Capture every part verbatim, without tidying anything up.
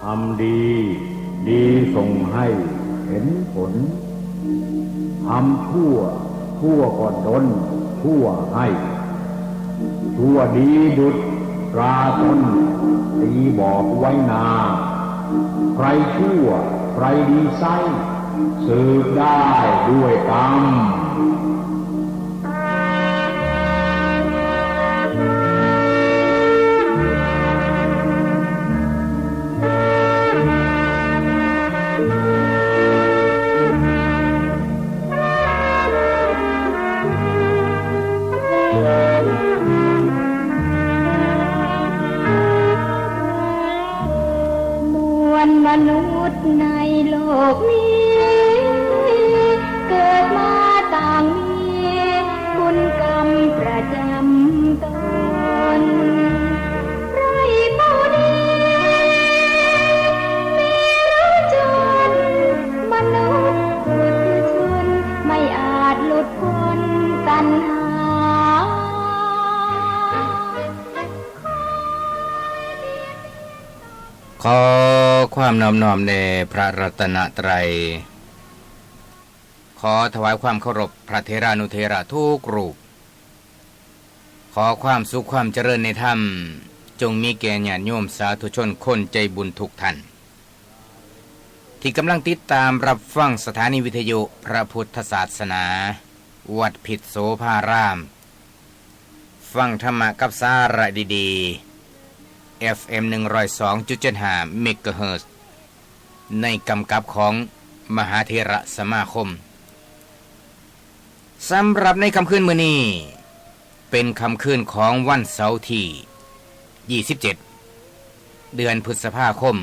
ทำดี ดีส่งให้เห็นผล ทำชั่ว ชั่วก็ดลชั่วให้ ชั่วดีดุจตราตน ตีบอกไว้นา ใครชั่ว ใครดีไซร้ สืบได้ด้วยกรรม มวลมนุษย์ในโลกนี้ เกิดมาต่างมีคุณกรรมประจำตน ใครผู้ดีมีหรือจน มนุษย์ปุถุชน ไม่อาจหลุดพ้นตัณหา ขอความนอบน้อมแด่พระรัตนตรัย ขอถวายความเคารพพระเถรานุเถระทุกรูป ขอความสุขความเจริญในธรรม จงมีแก่ญาติโยมสาธุชนคนใจบุญทุกท่าน ที่กำลังติดตามรับฟังสถานีวิทยุพระพุทธศาสนา วัดพิษโสภาราม ฟังธรรมะกับสาระดีๆ เอฟเอ็ม หนึ่งร้อยสองจุดเจ็ดห้า เมกะเฮิรตซ์ ในกำกับของมหาเถระสมาคม สำหรับในค่ำคืนมื้อนี้ เป็นค่ำคืนของวันเสาร์ที่ ยี่สิบเจ็ด เดือนพฤษภาคม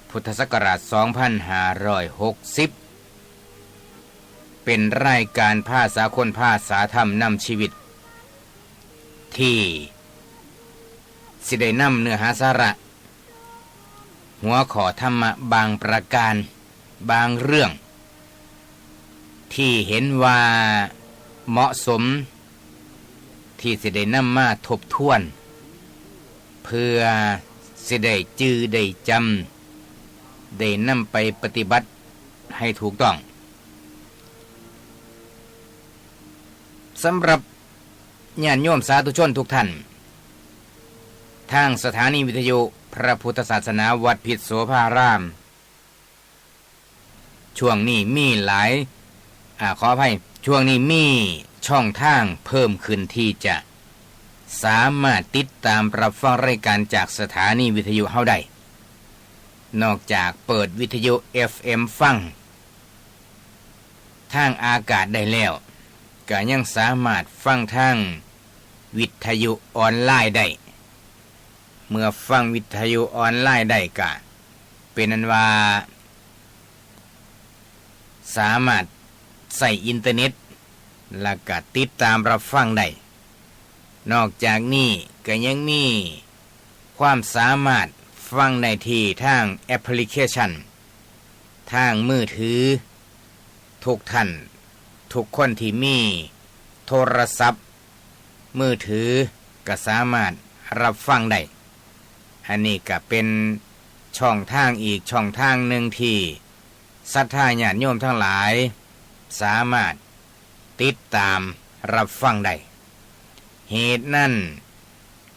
พุทธศักราช สองพันห้าร้อยหกสิบ เป็นรายการภาษาคนภาษาธรรมนำชีวิต ที่สิได้นำเนื้อหาสาระ หัวข้อธรรมะบางประการ บางเรื่อง ที่เห็นว่าเหมาะสม ที่สิได้นำมาทบทวน เพื่อสิได้จื่อได้จำ ได้นำไปปฏิบัติให้ถูกต้อง สำหรับญาติโยมสาธุชนทุกท่าน ทางสถานีวิทยุพระพุทธศาสนาวัดพิษโสภาราม ช่วงนี้มีหลาย อ่า ขออภัย ช่วงนี้มีช่องทางเพิ่มขึ้นที่จะสามารถติดตามรับฟังรายการจากสถานีวิทยุเฮาได้ นอกจากเปิดวิทยุ เอฟเอ็ม ฟัง ทางอากาศได้แล้ว ก็ยังสามารถฟังทางวิทยุออนไลน์ได้ เมื่อฟังวิทยุออนไลน์ได้ก็เป็นอันว่า สามารถใช้อินเทอร์เน็ต แล้วก็ติดตามรับฟังได้ นอกจากนี้ก็ยังมีความสามารถฟังได้ที่ทางแอปพลิเคชัน ทางมือถือ ทุกท่าน ทุกคนที่มีโทรศัพท์มือถือก็สามารถรับฟังได้ อันนี้ก็เป็นช่องทางอีกช่องทางหนึ่งที่ศรัทธาญาติโยมทั้งหลาย สามารถติดตามรับฟังได้ เหตุนั้น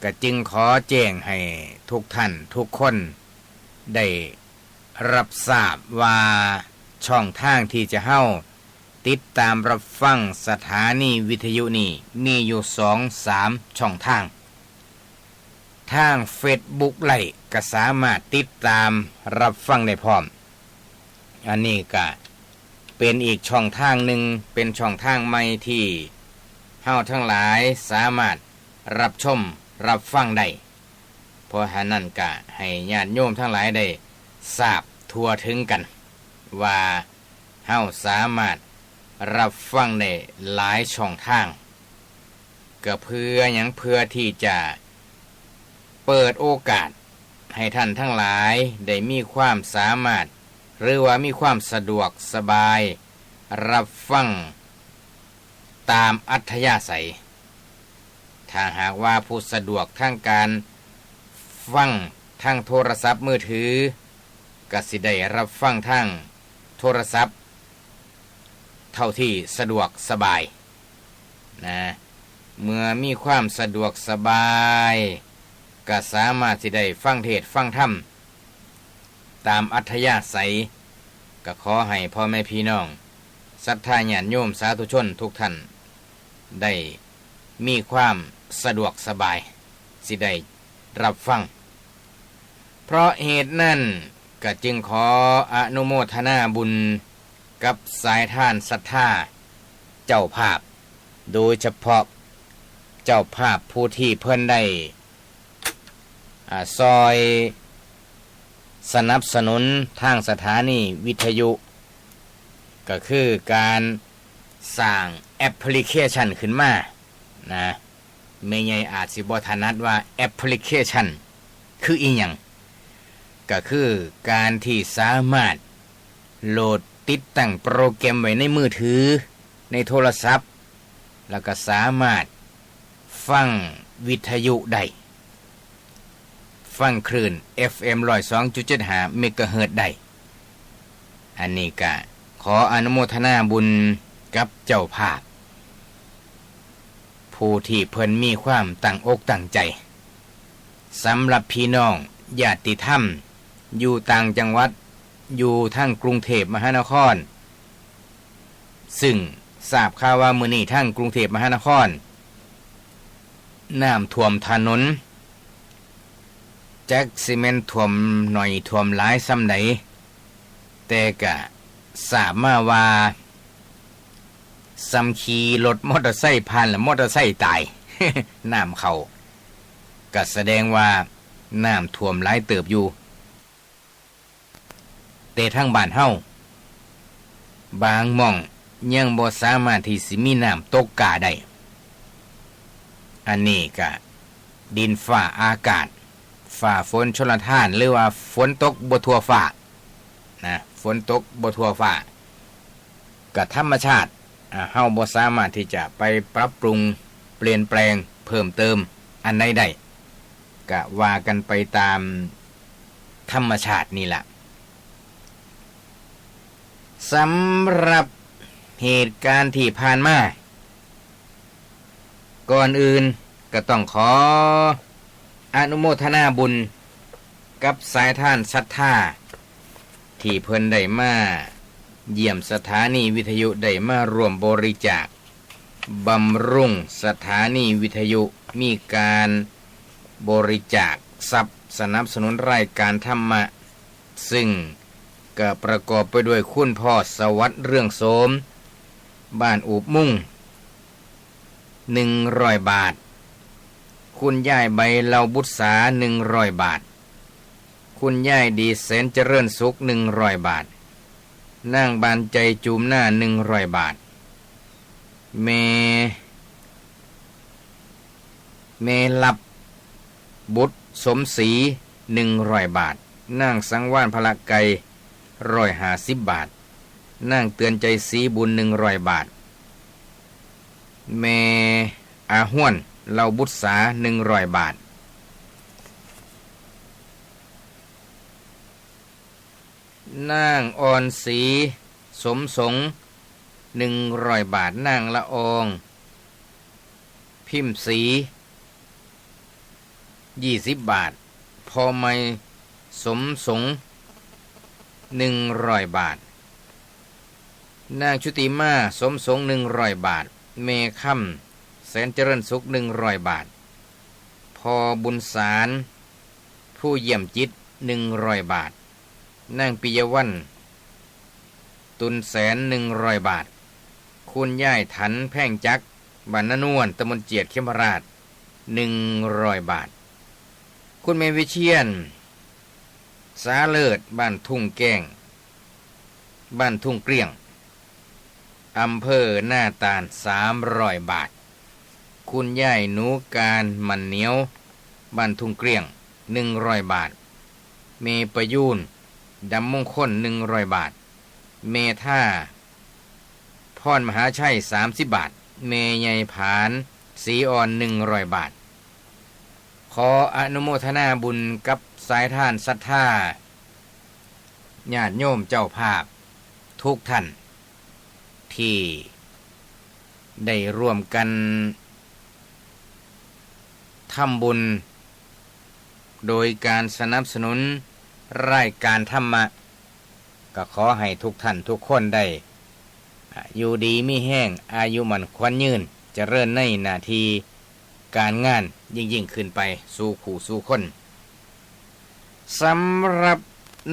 ก็จึงขอแจ้งให้ทุกท่านทุกคนได้รับทราบว่าช่องทางที่จะเฮาติดตามรับฟังสถานีวิทยุนี้มีอยู่สองสามช่องทาง ทางเฟซบุ๊กไลฟ์ก็สามารถติดตามรับฟังได้พร้อม อันนี้ก็เป็นอีกช่องทางหนึ่ง เป็นช่องทางใหม่ที่เฮาทั้งหลายสามารถรับชมรับฟังได้ เพราะฉะนั้นก็ให้ญาติโยมทั้งหลายได้ทราบทั่วถึงกัน ว่าเฮาสามารถรับฟังได้หลายช่องทาง ก็เพื่อหยัง เพื่อที่จะเปิดโอกาสให้ท่านทั้งหลายได้มีความสามารถ หรือว่ามีความสะดวกสบาย รับฟังตามอัธยาศัย ถ้าหากว่าผู้สะดวกทางการฟังทางโทรศัพท์มือถือ ก็สิได้รับฟังทางโทรศัพท์ เท่าที่สะดวกสบายนะ เมื่อมีความสะดวกสบาย ก็สามารถสิได้ฟังเทศน์ฟังธรรม ตามอัธยาศัย ก็ขอให้พ่อแม่พี่น้อง ศรัทธาญาติโยมสาธุชนทุกท่าน ได้มีความสะดวกสบาย สิได้รับฟัง เพราะเหตุนั้นก็จึงขออนุโมทนาบุญกับสายทานศรัทธาเจ้าภาพ โดยเฉพาะเจ้าภาพผู้ที่เพิ่นได้ อ่า ซอยสนับสนุนทางสถานีวิทยุ ก็คือการสร้างแอปพลิเคชันขึ้นมานะ แม่ใหญ่อาจสิบ่ถนัดว่าแอปพลิเคชันคืออีหยัง ก็คือการที่สามารถโหลดติดตั้งโปรแกรมไว้ในมือถือ ในโทรศัพท์ แล้วก็สามารถฟังวิทยุได้ ฟังคลื่น เอฟเอ็ม ร้อยสองจุดเจ็ดห้า เมกะเฮิรตซ์ได้ อันนี้ก็ขออนุโมทนาบุญกับเจ้าภาพ ผู้ที่เพิ่นมีความตั้งอกตั้งใจ สำหรับพี่น้องญาติธรรม อยู่ต่างจังหวัด อยู่ทางกรุงเทพมหานคร ซึ่งทราบข่าวว่ามื้อนี้ทางกรุงเทพมหานคร น้ำท่วมถนน จักสิแม่นท่วมหน่อยท่วมหลายส่ำใด แต่ก็ทราบมาว่า ส่ำขี่รถมอเตอร์ไซค์ผ่านแล้วมอเตอร์ไซค์ตาย น้ำเข้า ก็แสดงว่าน้ำท่วมหลายเติบอยู่ แต่ทางบ้านเฮา บางหม่องยังบ่สามารถที่สิมีน้ำตกกาได้ อันนี้ก็ดินฟ้าอากาศ ฟ้าฝนชลทาน หรือว่าฝนตกบ่ทั่วฟ้านะ ฝนตกบ่ทั่วฟ้า ก็ธรรมชาติ อ่า เฮาบ่สามารถที่จะไปปรับปรุงเปลี่ยนแปลงเพิ่มเติมอันใดได้ ก็ว่ากันไปตามธรรมชาตินี่ล่ะ สำหรับเหตุการณ์ที่ผ่านมา ก่อนอื่นก็ต้องขออนุโมทนาบุญกับสายทานศรัทธา ที่เพิ่นได้มาเยี่ยมสถานีวิทยุ ได้มาร่วมบริจาคบำรุงสถานีวิทยุ มีการบริจาคทรัพย์สนับสนุนรายการธรรมะ ซึ่งก็ประกอบไปด้วยคุณพ่อสวัสดิ์เรืองโสม บ้านอูบมุ่ง หนึ่งร้อยบาท คุณยายใบเหล่าบุษา หนึ่งร้อยบาท คุณยายดีแสนเจริญสุข หนึ่งร้อยบาท นางบานใจจูมหน้า หนึ่งร้อยบาท แม่ แม่ลับบุตรสมศรี หนึ่งร้อยบาท นางสังวาลพละไก ร้อยห้าสิบบาท นางเตือนใจศรีบุญ หนึ่งร้อยบาท แม่อาห้วนเหล่าบุษา หนึ่งร้อยบาท นางอ่อนศรีสมสง หนึ่งร้อยบาท นางละออง พิมพ์ศรี ยี่สิบบาท พ่อใหม่สมสง หนึ่งร้อยบาท นางชุติมาสมสง หนึ่งร้อยบาท แม่คำแสนเจริญสุข หนึ่งร้อยบาท พ่อบุญสาร ผู้เยี่ยมจิต หนึ่งร้อยบาท นางปิยวัลย์ ตุลแสน หนึ่งร้อยบาท คุณยายถัน แพงจัก บ้านนานวล ตำบลเจียด เขมราช หนึ่งร้อยบาท คุณแม่วิเชียร สาเลิศ บ้านทุ่งแก้ง บ้านทุ่งเกลี้ยง อำเภอนาตาล สามร้อยบาท คุณยายหนูการ หมั่นเหนียว บ้านทุ่งเกลี้ยง หนึ่งร้อยบาท แม่ประยูน ดำมงคล หนึ่งร้อยบาท แม่ท่า พรมหาชัย สามสิบบาท แม่ใหญ่ผาน ศรีอ่อน หนึ่งร้อยบาท ขออนุโมทนาบุญกับสายทานศรัทธา ญาติโยมเจ้าภาพทุกท่าน ที่ได้ร่วมกันทำบุญ โดยการสนับสนุนรายการธรรมะ ก็ขอให้ทุกท่านทุกคนได้ อยู่ดีมีแฮง อายุมั่นขวัญยืน เจริญในหน้าที่การงานยิ่งๆขึ้นไปสู่คู่สู่คน สำหรับ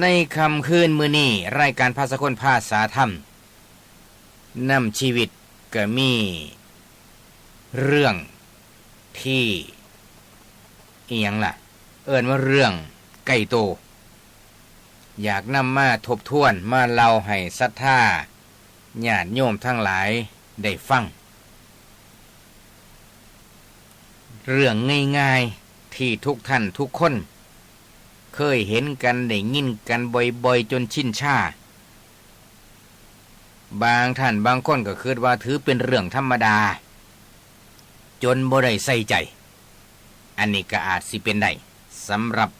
ในค่ำคืนมื้อนี้ รายการพาสะกลภาษาธรรม นำชีวิตก็มีเรื่องที่ อิหยังล่ะ เอิ้นว่าเรื่องใกล้โต อยากนำมาทบทวนมาเล่าให้ศรัทธาญาติโยมทั้งหลายได้ฟัง เรื่องง่ายๆที่ทุกท่านทุกคน เคยเห็นกันได้ยินกันบ่อยๆจนชินชา บางท่านบางคนก็คิดว่าถือเป็นเรื่องธรรมดา จนบ่ได้ใส่ใจ อันนี้ก็อาจสิเป็นได้ สำหรับ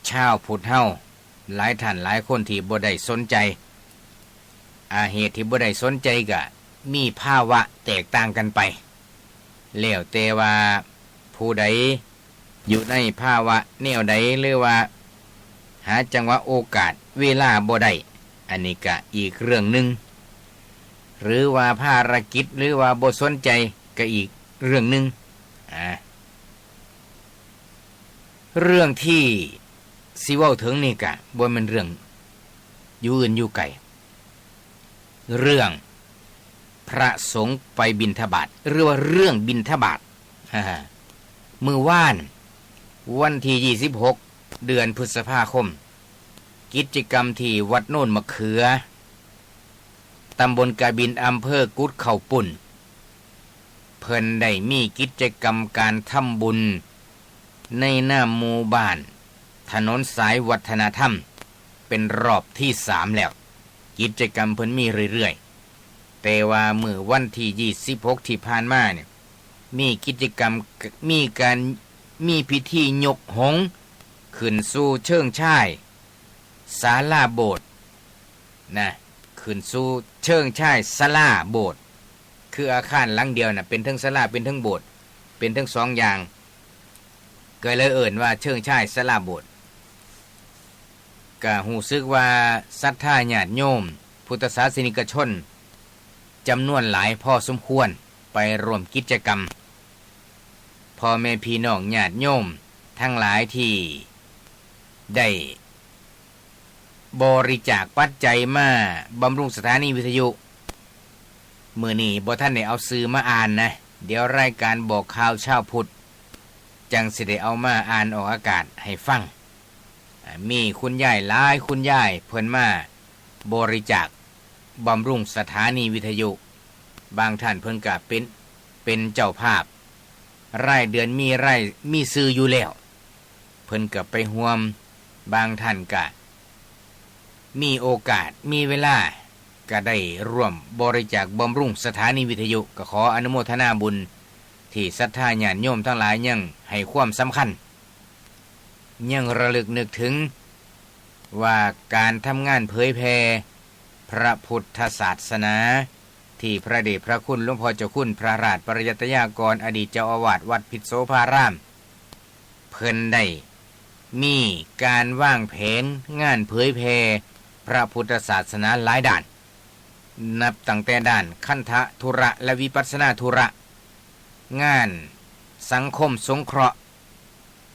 ชาวพุทธเฮา หลายท่านหลายคนที่บ่ได้สนใจ อาเหตุที่บ่ได้สนใจก็มีภาวะแตกต่างกันไป แล้วแต่ว่าผู้ใดอยู่ในภาวะแนวใด หรือว่าหาจังหวะโอกาสเวลาบ่ได้ อันนี้ก็อีกเรื่องหนึ่ง หรือว่าภารกิจ หรือว่าบ่สนใจก็อีกเรื่องหนึ่ง อ่า เรื่องที่สิเว้าถึงนี่ก็บ่แม่นเรื่องอยู่อื่นอยู่ไกล เรื่องพระสงฆ์ไปบิณฑบาต หรือว่าเรื่องบิณฑบาต มื้อวาน วันที่ยี่สิบหก เดือนพฤษภาคม กิจกรรมที่วัดโนนมะเขือ ตำบลกะบิน อำเภอกุดข้าวปุ้น เพิ่นได้มีกิจกรรมการทำบุญในนามหมู่บ้าน ถนนสายวัฒนธรรม เป็นรอบที่สามแล้ว กิจกรรมเพิ่นมีเรื่อยๆ แต่ว่ามื้อวันที่ยี่สิบหกที่ผ่านมาเนี่ย มีกิจกรรม มีการ มีพิธียกหงส์ขึ้นสู่เชิงชายศาลาโบสถ์นะ ขึ้นสู่เชิงชายศาลาโบสถ์ คืออาคารหลังเดียวน่ะ เป็นทั้งศาลา เป็นทั้งโบสถ์ เป็นทั้งสองอย่าง ก็เลยเอิ้นว่าเชิงชายศาลาโบสถ์ ก็รู้สึกว่าศรัทธาญาติโยม พุทธศาสนิกชน จำนวนหลายพอสมควรไปร่วมกิจกรรม พ่อแม่พี่น้องญาติโยมทั้งหลายที่ได้บริจาคปัจจัยมาบำรุงสถานีวิทยุ มื้อนี้บ่ทันได้เอาชื่อมาอ่านนะ เดี๋ยวรายการบอกข่าวชาวพุทธ จั่งสิได้เอามาอ่านออกอากาศให้ฟัง อ่า มีคุณยายหลายคุณยายเพิ่นมาบริจาคบำรุงสถานีวิทยุ บางท่านเพิ่นก็เป็น เป็นเจ้าภาพ รายเดือนมีราย มีชื่ออยู่แล้ว เพิ่นก็ไปร่วม บางท่านก็มีโอกาส มีเวลา ก็ได้ร่วมบริจาคบำรุงสถานีวิทยุ ก็ขออนุโมทนาบุญ ที่ศรัทธาญาติโยมทั้งหลายยังให้ความสำคัญ ยังระลึกนึกถึงว่าการทำงานเผยแผ่พระพุทธศาสนา ที่พระเดชพระคุณหลวงพ่อเจ้าคุณพระราชปริยัตยากร อดีตเจ้าอาวาสวัดพิษโสภาราม เพิ่นได้มีการวางแผนงานเผยแผ่พระพุทธศาสนาหลายด้าน นับตั้งแต่ด้านคันธะธุระและวิปัสสนาธุระ งานสังคมสงเคราะห์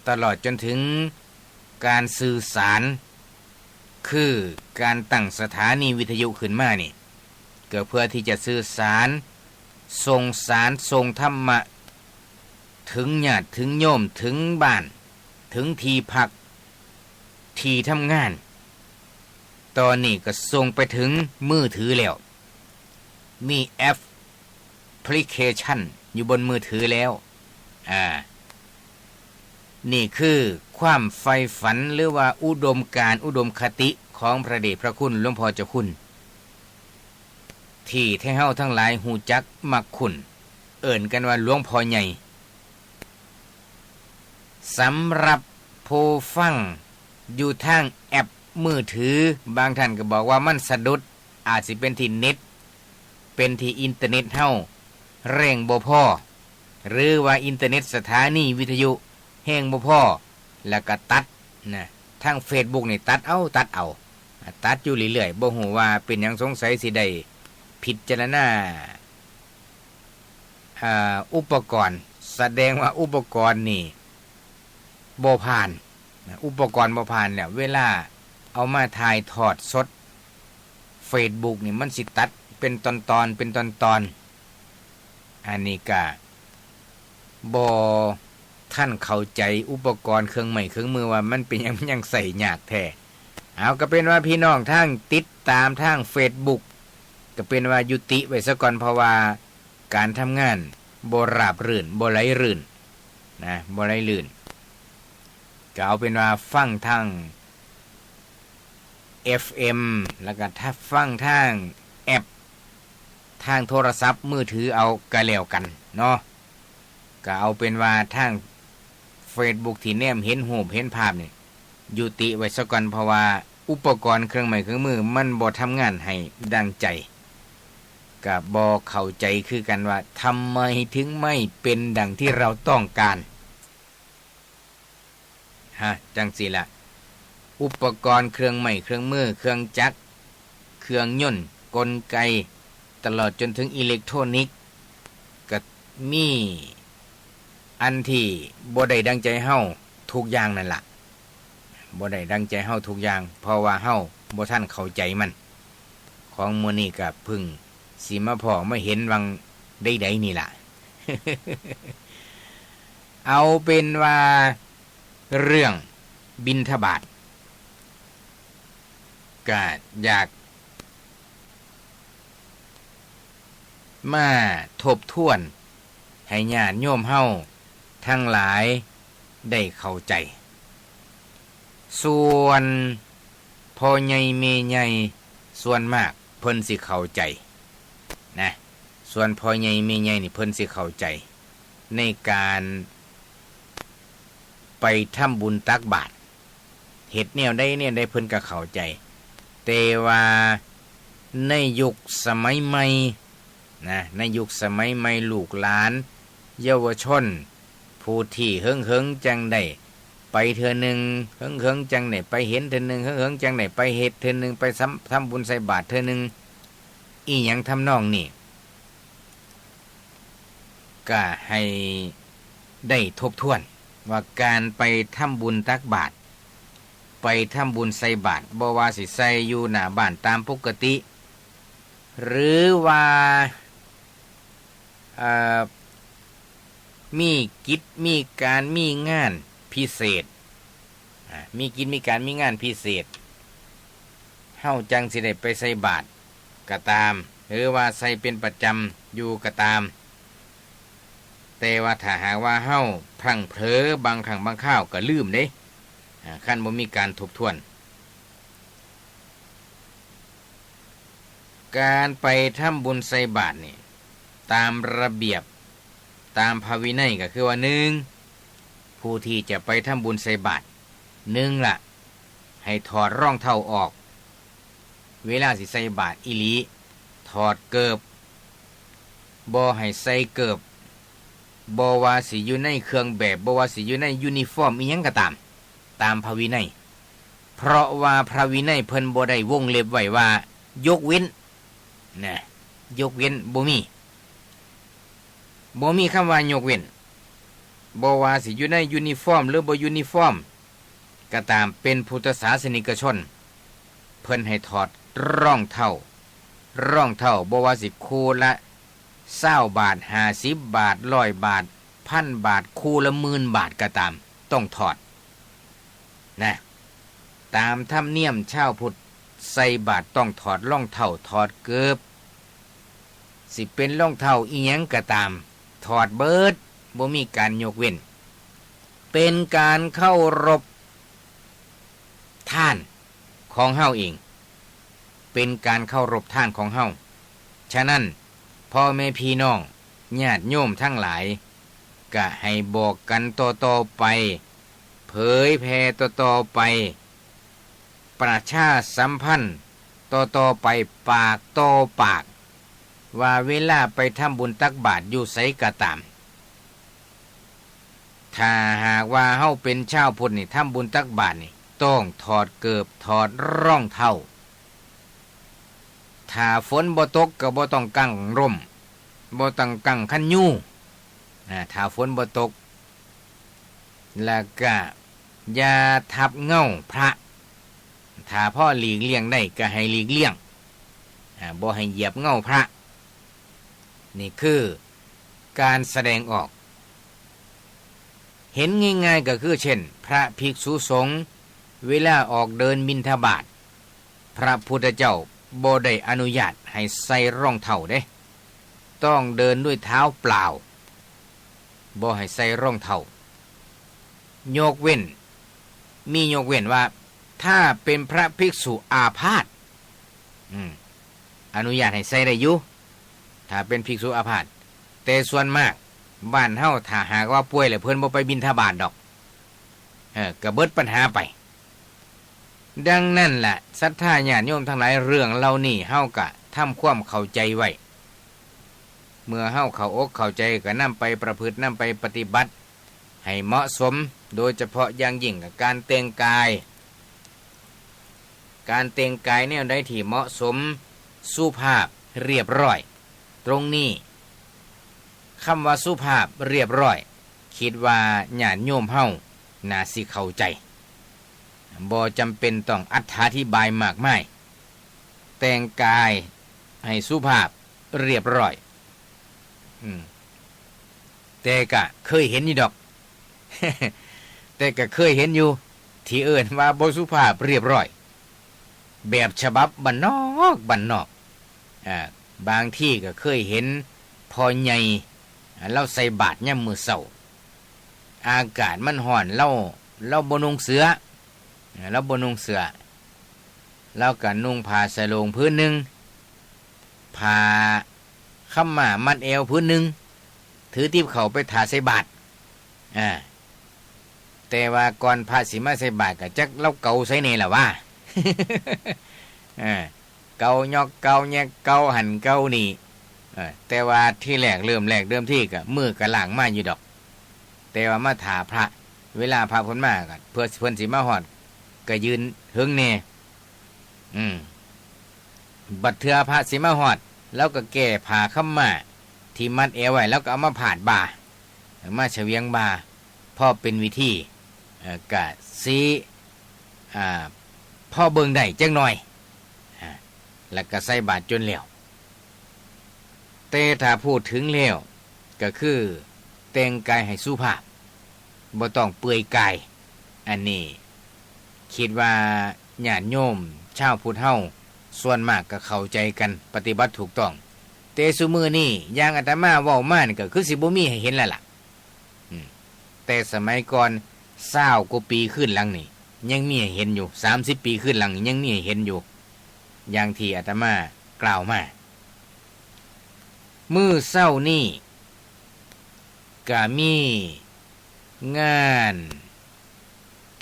ตลอดจนถึงการสื่อสาร คือการตั้งสถานีวิทยุขึ้นมานี่ ก็เพื่อที่จะสื่อสาร ส่งสาร ส่งธรรมะ ถึงญาติถึงโยม ถึงบ้าน ถึงที่พัก ที่ทำงาน ตอนนี้ก็ส่งไปถึงมือถือแล้ว มีแอปพลิเคชันอยู่บนมือถือแล้ว อ่า นี่คือความใฝ่ฝันหรือว่าอุดมการณ์อุดมคติของพระเดชพระคุณหลวงพ่อเจ้าคุณ ที่แท้เฮาทั้งหลายฮู้จักมักคุ้น เอิ้นกันว่าหลวงพ่อใหญ่ สำหรับผู้ฟังอยู่ทางแอป มือถือ บางท่านก็บอกว่ามันสะดุด อาจสิเป็นที่เน็ต เป็นที่อินเทอร์เน็ตเฮาแรงบ่พอ หรือว่าอินเทอร์เน็ตสถานีวิทยุแฮงบ่พอ แล้วก็ตัดนะ ทางเฟซบุ๊กนี่ตัดเอาตัดเอา ตัดอยู่เรื่อยๆ บ่ฮู้ว่าเป็นหยัง สงสัยสิได้พิจารณา อ่า อุปกรณ์ แสดงว่าอุปกรณ์นี่บ่ผ่านนะ อุปกรณ์บ่ผ่านแล้ว เวลาเอามาถ่ายทอดสดเฟซบุ๊กนี่มันสิตัดเป็นตอนๆ เป็นตอนๆ อันนี้ก็บ่ทันเข้าใจอุปกรณ์เครื่องไม้เครื่องมือว่ามันเป็นหยัง มันยังใช้ยากแท้ เอา ก็เป็นว่าพี่น้องทางติดตามทางเฟซบุ๊ก ก็เป็นว่ายุติไว้ซะก่อน เพราะว่าการทำงานบ่ราบรื่น บ่ไหลรื่นนะ บ่ไหลรื่น ก็เอาเป็นว่าฟังทาง เอฟเอ็ม แล้วก็ถ้าฟังทางแอป ทางโทรศัพท์มือถือเอาก็แล้วกันเนาะ ก็เอาเป็นว่าทางเฟซบุ๊กที่แนมเห็นรูปเห็นภาพนี่ ยุติไว้ซะก่อน เพราะว่าอุปกรณ์เครื่องไม้เครื่องมือมันบ่ทำงานให้ดังใจ ก็บ่เข้าใจคือกันว่าทำไมถึงไม่เป็นดังที่เราต้องการ ฮะ จั่งซี้ล่ะ อุปกรณ์เครื่องไม้เครื่องมือ เครื่องจักร เครื่องยนต์ กลไก ตลอดจนถึงอิเล็กทรอนิกส์ ก็มีอันที่บ่ได้ดังใจเฮาทุกอย่างนั่นล่ะ บ่ได้ดังใจเฮาทุกอย่าง เพราะว่าเฮาบ่ทันเข้าใจมัน ของมื้อนี้ก็เพิ่งสิมาพ้อมาเห็นวังใดๆ นี่ล่ะ เอาเป็นว่าเรื่องบิณฑบาต ก็อยากมาทบทวนให้ญาติโยมเฮาทั้งหลายได้เข้าใจ ส่วนพ่อใหญ่แม่ใหญ่ส่วนมากเพิ่นสิเข้าใจนะ ส่วนพ่อใหญ่แม่ใหญ่นี่เพิ่นสิเข้าใจ ในการไปทำบุญตักบาตร เฮ็ดแนวใดแนวใดเพิ่นก็เข้าใจ แต่ว่าในยุคสมัยใหม่นะ ในยุคสมัยใหม่ลูกหลานเยาวชน ผู้ที่เหิงๆ จั่งได้ไปเทื่อหนึ่ง เหิงๆ จั่งได้ไปเห็นเทื่อหนึ่ง เหิงๆ จั่งได้ไปเฮ็ดเทื่อหนึ่ง ไปทำ ทำบุญใส่บาตรเทื่อหนึ่ง อิหยังทำนองนี้ ก็ให้ได้ทบทวนว่าการไปทำบุญตักบาตร ไปทำบุญใส่บาตร บ่ว่าสิใส่อยู่หน้าบ้านตามปกติ หรือว่า เอ่อ มีกิจ มีการ มีงานพิเศษ อ่า มีกิจ มีการ มีงานพิเศษ เฮาจั่งสิได้ไปใส่บาตรก็ตาม หรือว่าใส่เป็นประจำอยู่ก็ตาม แต่ว่าถ้าหากว่าเฮาพลั้งเผลอบางครั้งบางคราวก็ลืมเด้ อ่า คันบ่มีการทบทวน การไปทำบุญใส่บาตรนี่ ตามระเบียบ ตามพระวินัยก็คือว่า หนึ่ง ผู้ที่จะไปทำบุญใส่บาตร หนึ่งละ ให้ถอดรองเท้าออก เวลาสิใส่บาตรอีหลี ถอดเกิบ บ่ให้ใส่เกิบ บ่ว่าสิอยู่ในเครื่องแบบ บ่ว่าสิอยู่ในยูนิฟอร์มอิหยังก็ตาม ตามพระวินัย เพราะว่าพระวินัยเพิ่นบ่ได้วงเล็บไว้ว่า ยกเว้น นะ ยกเว้น บ่มี บ่มีคำว่ายกเว้น บ่ว่าสิอยู่ในยูนิฟอร์มหรือบ่ยูนิฟอร์มก็ตาม เป็นพุทธศาสนิกชน เพิ่นให้ถอดรองเท้า รองเท้า บ่ว่าสิคู่ละซาวบาท ห้าสิบบาท ร้อยบาท พันบาท คู่ละหมื่นบาทก็ตาม ต้องถอด นะ ตามธรรมเนียมชาวพุทธ ใส่บาตรต้องถอดรองเท้า ถอดเกิบ สิเป็นรองเท้าอิหยังก็ตาม ถอดเบิด บ่มีการยกเว้น เป็นการเคารพทานของเฮาเอง เป็นการเคารพทานของเฮา ฉะนั้น พ่อแม่พี่น้อง ญาติโยมทั้งหลาย ก็ให้บอกกันต่อๆ ไป เผยแผ่ต่อๆ ไป ประชาสัมพันธ์ต่อๆไป ปากต่อปาก ว่าเวลาไปทำบุญตักบาตรอยู่ไสก็ตาม ถ้าหากว่าเฮาเป็นชาวพุทธนี่ ทำบุญตักบาตรนี่ ต้องถอดเกิบ ถอดรองเท้า ถ้าฝนบ่ตกก็บ่ต้องกังร่ม บ่ต้องกังคันยู อ่า ถ้าฝนบ่ตก แล้วก็อย่าทับเงาพระ ถ้าพอหลีกเลี่ยงได้ก็ให้หลีกเลี่ยง อ่า บ่ให้เหยียบเงาพระ นี่คือการแสดงออก เห็นง่ายๆก็คือเช่น พระภิกษุสงฆ์เวลาออกเดินบิณฑบาต พระพุทธเจ้าบ่ได้อนุญาตให้ใส่รองเท้าเด้ ต้องเดินด้วยเท้าเปล่า บ่ให้ใส่รองเท้า ยกเว้น มียกเว้นว่า ถ้าเป็นพระภิกษุอาพาธ อืม อนุญาตให้ใส่ได้อยู่ ถ้าเป็นภิกษุอาพาธ แต่ส่วนมาก บ้านเฮาถ้าหากว่าป่วยแล้วเพิ่นบ่ไปบิณฑบาตดอก เออ ก็เบิดปัญหาไป ดังนั้นล่ะ ศรัทธาญาติโยมทั้งหลาย เรื่องเหล่านี้เฮาก็ทำความเข้าใจไว้ เมื่อเฮาเข้าอกเข้าใจก็นำไปประพฤติ นำไปปฏิบัติให้เหมาะสม โดยเฉพาะอย่างยิ่งกับการแต่งกาย การแต่งกายแนวใดที่เหมาะสม สุภาพ เรียบร้อย ตรงนี้ คำว่าสุภาพ เรียบร้อย คิดว่าญาติโยมเฮาน่าสิเข้าใจ บ่จำเป็นต้องอธิบายมากมาย แต่งกายให้สุภาพ เรียบร้อย อืม แต่ก็เคยเห็นอยู่ดอก แต่ก็เคยเห็นอยู่ ที่เอิ้นว่าบ่สุภาพเรียบร้อย แบบฉบับบ้านนอกบ้านนอก อ่า บางทีก็เคยเห็นพ่อใหญ่ อ่า ลาวใส่บาตรยามมื้อเช้า อากาศมันร้อน ลาว ลาวบ่นุ่งเสื้อ อ่า ลาวบ่นุ่งเสื้อ ลาวก็นุ่งผ้าสะโหลงผืนหนึ่ง ผ้าขาวม้ามัดแอวผืนหนึ่ง ถือติบข้าวไปถ่าใส่บาตร อ่า แต่ว่าก่อนพระสิมาใส่บาตรก็จักลาวเกาใส่แหน่ล่ะว่า เออ เกายอกเกาแยกเกาหั่นเกานี่ เออ แต่ว่าทีแรกเริ่มแรกเดิมทีก็มือก็ล้างมาอยู่ดอก แต่ว่ามาถ่าพระ เวลาพระเพิ่นมาก็เพื่อเพิ่นสิมาฮอด ก็ยืนเหิงแหน่ อืม บัดเทื่อพระสิมาฮอด ลาวก็แก้ผ้าขาวม้าที่มัดแอวไว้ ลาวก็เอามาพาดบ่า มาเฉวียงบ่า พอเป็นวิธี เอ่อ กะสิ อ่า พอเบิ่งได้จักหน่อย อ่า แล้วก็ใส่บาตรจนแล้ว แต่ถ้าพูดถึงแล้ว ก็คือแต่งกายให้สุภาพ บ่ต้องเปลือยกาย อันนี้คิดว่าญาติโยมชาวพุทธเฮาส่วนมากก็เข้าใจกัน ปฏิบัติถูกต้อง แต่ซุมื้อนี้อย่างอาตมาเว้ามานี่ก็คือสิบ่มีให้เห็นแล้วล่ะ อืม แต่สมัยก่อนซาวกว่าปีคืนหลังนี่ ยังมีให้เห็นอยู่ สามสิบปีคืนหลังนี่ยังมีให้เห็นอยู่ อย่างที่อาตมากล่าวมา มื้อเช้านี้ ก็มีงาน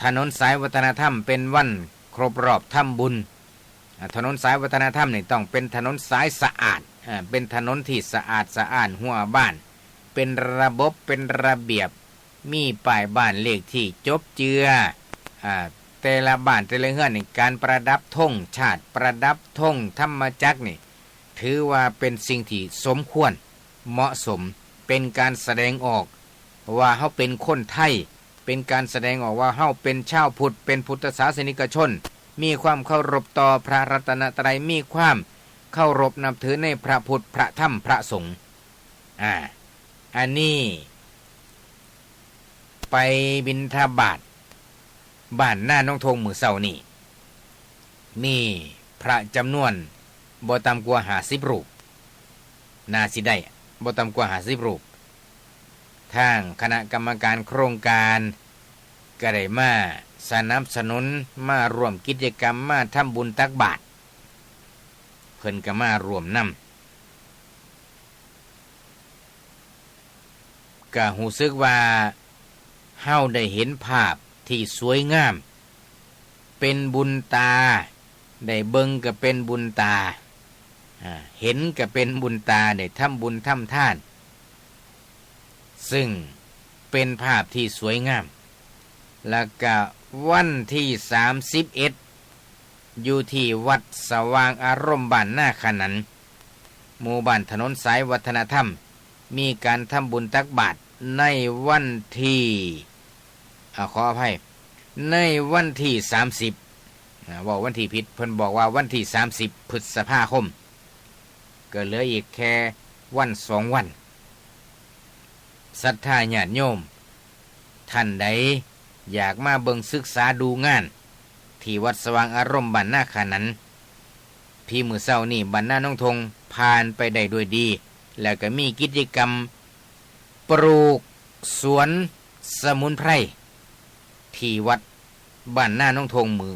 ถนนสายวัฒนธรรม เป็นวันครบรอบทำบุญ อ่า ถนนสายวัฒนธรรมนี่ต้องเป็นถนนสายสะอาด อ่า เป็นถนนที่สะอาดสะอ้าน หัวบ้านเป็นระบบ เป็นระเบียบ มีป้ายบ้านเลขที่จบเจือ อ่า แต่ละบ้านแต่ละเฮือนนี่ การประดับธงชาติ ประดับธงธรรมจักรนี่ ถือว่าเป็นสิ่งที่สมควร เหมาะสม เป็นการแสดงออกว่าเฮาเป็นคนไทย เป็นการแสดงออกว่าเฮาเป็นชาวพุทธ เป็นพุทธศาสนิกชน มีความเคารพต่อพระรัตนตรัย มีความเคารพนับถือในพระพุทธ พระธรรม พระสงฆ์ อ่า อันนี้ ไปบิณฑบาตบ้านนาหนองทงมื้อเช้านี้ มีพระจำนวนบ่ต่ำกว่าห้าสิบรูป น่าสิได้บ่ต่ำกว่าห้าสิบรูป ทางคณะกรรมการโครงการก็ได้มาสนับสนุน มาร่วมกิจกรรม มาทำบุญตักบาตร เพิ่นก็มาร่วมนำ ก็รู้สึกว่าเฮาได้เห็นภาพที่สวยงาม เป็นบุญตา ได้เบิ่งก็เป็นบุญตา อ่า เห็นก็เป็นบุญตา ได้ทำบุญทำทาน ซึ่งเป็นภาพที่สวยงาม แล้วก็วันที่สามสิบเอ็ด อยู่ที่วัดสว่างอารมณ์บ้านนาขนัน หมู่บ้านถนนสายวัฒนธรรม มีการทำบุญตักบาตรในวันที่ อ่า ขออภัย ในวันที่สามสิบ อ่า เว้าวันที่ผิด เพิ่นบอกว่าวันที่สามสิบพฤษภาคม ก็เหลืออีกแค่วันสองวัน ศรัทธาญาติโยม ท่านใดอยากมาเบิ่งศึกษาดูงาน ที่วัดสว่างอารมณ์บ้านนาขนัน พีมื้อเช้านี้บ้านนาหนองทงผ่านไปได้ด้วยดี แล้วก็มีกิจกรรมปลูกสวนสมุนไพร ที่วัดบ้านนาหนองทงมื้อ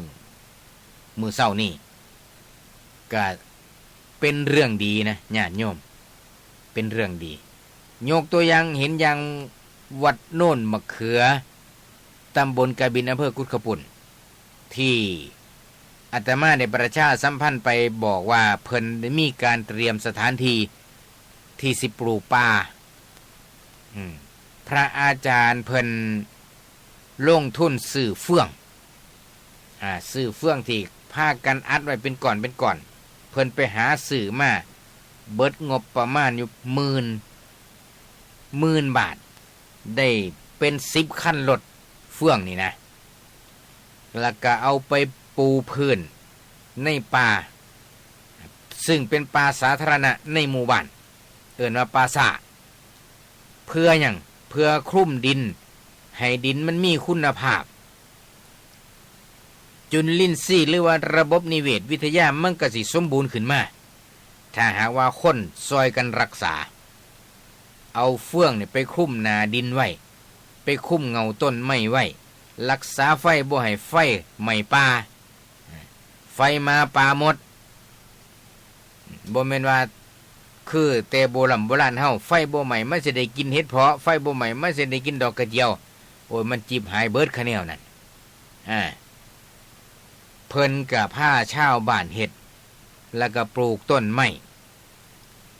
มื้อเช้านี้ ก็เป็นเรื่องดีนะญาติโยม เป็นเรื่องดี ยกตัวอย่างเห็นอย่างวัดโนนมะเขือ ตำบลกะบิน อำเภอกุดขะปุ่น ที่อาตมาได้ประชาสัมพันธ์ไปบอกว่าเพิ่นได้มีการเตรียมสถานที่ที่สิปลูกป่า อืม พระอาจารย์เพิ่นลงทุนซื้อเฟื่อง อ่า ซื้อเฟื่องที่พากันอัดไว้เป็นก้อนเป็นก้อน เพิ่นไปหาซื้อมา เบิดงบประมาณอยู่หมื่น หมื่นบาท ได้เป็นสิบคันรถเฟื่องนี่นะ แล้วก็เอาไปปูพื้นในป่า ซึ่งเป็นป่าสาธารณะในหมู่บ้าน เอิ้นว่าป่าซ่า เพื่อหยัง เพื่อคลุมดิน ให้ดินมันมีคุณภาพ จุลินทรีย์หรือว่าระบบนิเวศวิทยามันก็สิสมบูรณ์ขึ้นมา ถ้าหากว่าคนซ่อยกันรักษา เอาเฟื่องนี่ไปคลุมหน้าดินไว้ ไปคลุมเงาต้นไม้ไว้ รักษาไฟบ่ให้ไฟไหม้ป่า ไฟมาป่าหมด บ่แม่นว่า คือแต่โบร่ำโบราณเฮา ไฟบ่ไหม้มันสิได้กินเห็ดเผาะ ไฟบ่ไหม้มันสิได้กินดอกกระเจียว โอ้ย มันจิบหายเบิดคะแนวนั่น อ่า เพิ่นก็พาชาวบ้านเฮ็ด แล้วก็ปลูกต้นไม้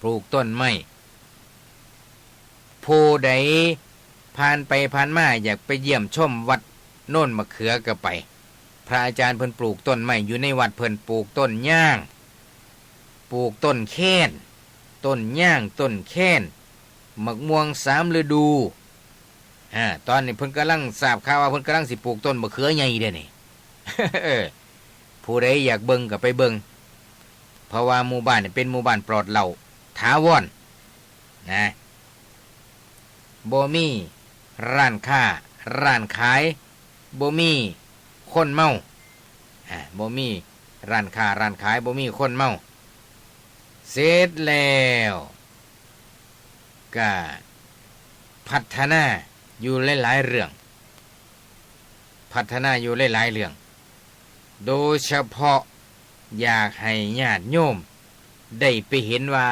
ปลูกต้นไม้ ผู้ใดผ่านไปผ่านมาอยากไปเยี่ยมชมวัดโนนมะเขือก็ไป พระอาจารย์เพิ่นปลูกต้นไม้อยู่ในวัด เพิ่นปลูกต้นยาง ปลูกต้นแคน ต้นยาง ต้นแคน หมากม่วงสามฤดู อ่า ตอนนี้เพิ่นกำลังทราบข่าวว่าเพิ่นกำลังสิปลูกต้นมะเขือใหญ่เด้นี่ เออ ผู้ใดอยากเบิ่งก็ไปเบิ่ง เพราะว่าหมู่บ้านนี่เป็นหมู่บ้านปลอดเหล้าถาวร นะ บ่มีร้านค้า ร้านขาย บ่มีคนเมา อ่า บ่มีร้านค้า ร้านขาย บ่มีคนเมา เสร็จแล้ว ก็พัฒนาอยู่หลายๆเรื่อง พัฒนาอยู่หลายๆเรื่อง โดยเฉพาะอยากให้ญาติโยมได้ไปเห็นว่า